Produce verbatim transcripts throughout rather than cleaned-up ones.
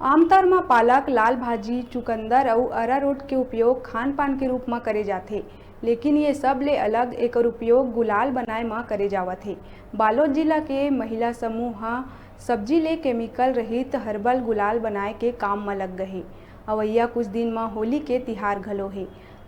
आमतौर म पालक, लाल भाजी, चुकंदर अउ अरारोट के उपयोग खान-पान के रूप म करे जाथे, लेकिन ये सब ले अलग एकर उपयोग गुलाल बनाए म करे जावत हे। बालोद जिला के महिला समूह ह सब्जी ले केमिकल रहित हर्बल गुलाल बनाए के काम म लग गए हे। अवइया कुछ दिन म होली के तिहार घलो हे।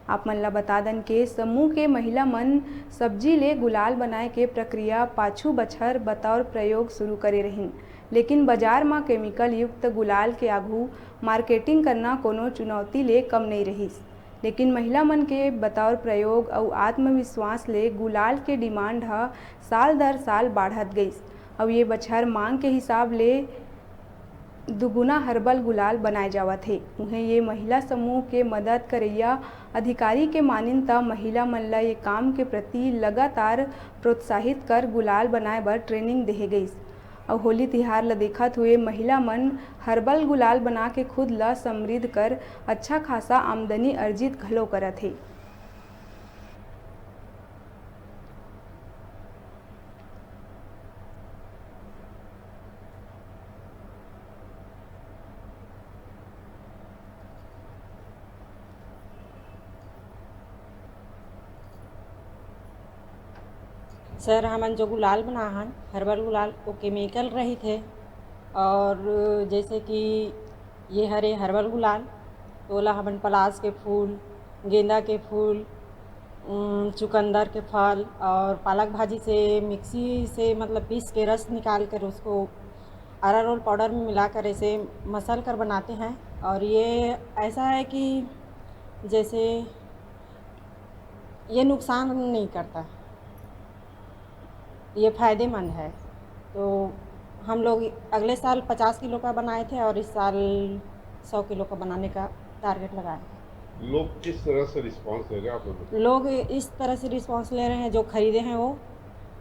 आप मन ल बता दन के समूह के महिला मन सब्जी ले गुलाल बनाए के प्रक्रिया पाछू बछर बतौर प्रयोग शुरू करे रहिन, लेकिन बाजार म केमिकल युक्त गुलाल के आघू मार्केटिंग करना कोनो चुनौती ले कम नइ रहिस। लेकिन महिला मन के बतौर प्रयोग अउ आत्मविश्वास ले गुलाल के डिमांड ह साल दर साल बाढ़त गइस अउ ये बछर मांग के हिसाब ले दुगुना हर्बल गुलाल बनाए जावत हे। उहें, ये महिला समूह के मदद करइया अधिकारी के मानिन, त महिला मन ल ये काम के प्रति लगातार प्रोत्साहित कर गुलाल बनाए बर ट्रेनिंग देहे गइस। अउ होली तिहार ल देखत हुए महिला मन हर्बल गुलाल बना के खुद ल समृद्ध कर अच्छा खासा आमदनी अर्जित घलो करत हे। सर, हमन जो गुलाल बनाहन, हर्बल गुलाल, वो केमिकल रहित हे। और जैसे कि ये हरे हर्बल गुलाल, ओला हमन पलास के फूल, गेंदा के फूल, उम, चुकंदर के फल और पालक भाजी से मिक्सी से, मतलब, पीस के रस निकाल कर उसको अरारोट पाउडर में मिला कर ऐसे मसल कर बनाते हैं। और ये ऐसा है कि जैसे ये नुकसान नहीं करता, ये फायदेमंद है। तो हम लोग अगले साल पचास किलो का बनाए थे और इस साल सौ किलो का बनाने का टारगेट लगाए हैं। लोग किस तरह से रिस्पॉन्स दे रहे हैं आप लोगों को? लोग इस तरह से रिस्पॉन्स ले रहे हैं, जो खरीदे हैं वो,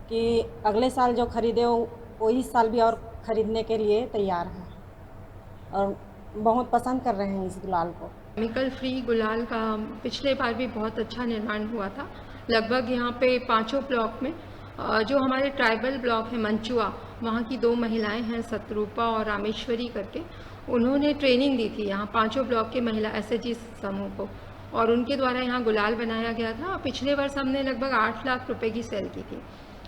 कि अगले साल जो खरीदे वो, वो इस साल भी और खरीदने के लिए तैयार हैं और बहुत पसंद कर रहे हैं इस गुलाल को। केमिकल फ्री गुलाल का पिछले बार भी बहुत अच्छा निर्माण हुआ था। लगभग यहाँ पे पांचों ब्लॉक में, अ, जो हमारे ट्राइबल ब्लॉक है मंचुआ, वहाँ की दो महिलाएं हैं, सतरूपा और रामेश्वरी करके, उन्होंने ट्रेनिंग दी थी यहाँ पांचों ब्लॉक के महिला एसएचजी समूह को, और उनके द्वारा यहाँ गुलाल बनाया गया था। पिछले वर्ष हमने लगभग आठ लाख रुपए की सेल की थी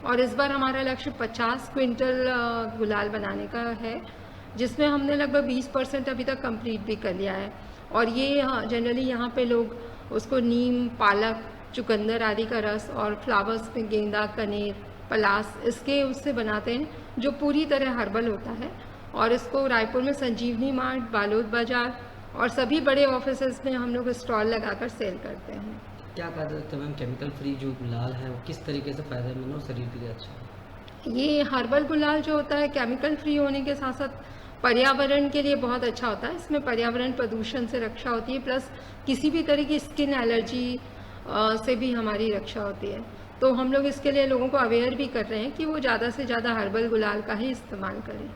और इस बार हमारा लक्ष्य पचास क्विंटल, अ, गुलाल बनाने का है, जिसमें हमने लगभग बीस परसेंट अभी तक कंप्लीट भी कर लिया है। और ये, हाँ, जनरली यहाँ पे लोग उसको नीम, पालक, चुकंदर आदि का रस और फ्लावर्स में गेंदा, कनेर, पलास, इसके उससे बनाते हैं, जो पूरी तरह हर्बल होता है। और इसको रायपुर में संजीवनी मार्ट, बालोद बाजार और सभी बड़े ऑफिसेज में हम लोग स्टॉल लगाकर सेल करते हैं। क्या कहा जा सकता है मैम, केमिकल फ्री जो गुलाल है वो किस तरीके से फ़ायदेमंद और शरीर के लिए अच्छा है? ये हर्बल गुलाल जो होता है, केमिकल फ्री होने के साथ साथ पर्यावरण के लिए बहुत अच्छा होता है। इसमें पर्यावरण प्रदूषण से रक्षा होती है, प्लस किसी भी तरह की स्किन एलर्जी, अ, से भी हमारी रक्षा होती है। तो हम लोग इसके लिए लोगों को अवेयर भी कर रहे हैं कि वो ज़्यादा से ज़्यादा हर्बल गुलाल का ही इस्तेमाल करें।